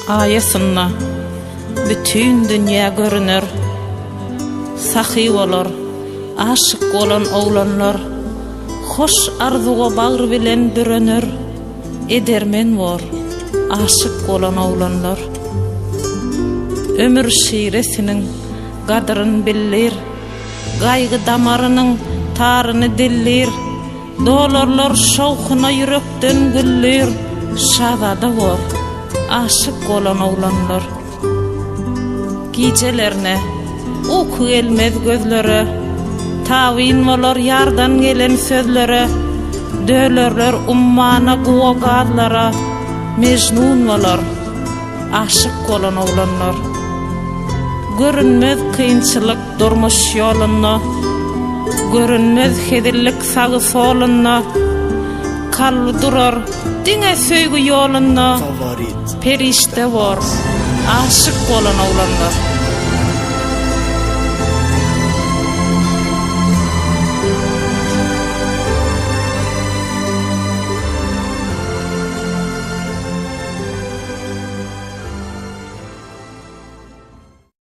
Aýasynda bütin dünýä görüner. Sahy bolar aşyk bolan oglanlar, Hoş arzuwa bagry bilen bürener. Edermen bor aşyk bolan oglanlar. Ömür şiresiniň gadyryn bildir, Gaýgy damarynyň taryny dildir. Dolarlar şowhuna ýürekden güldür, Şazada bor aşyk bolan oglanlar. Gijelerine uky gelmez gözlere, Tabyn bolar ýardan gelen sözlere, Dölerler ummana guwa gazlara, Mejnun bolar aşyk bolan oglanlar. Görünmez kynçylyk durmuş ýolunda, Görünmez hezillik sagy-solunda, Kalby durar diňe söýgi ýolunda, Perişde bor aşyk bolan oglanlar.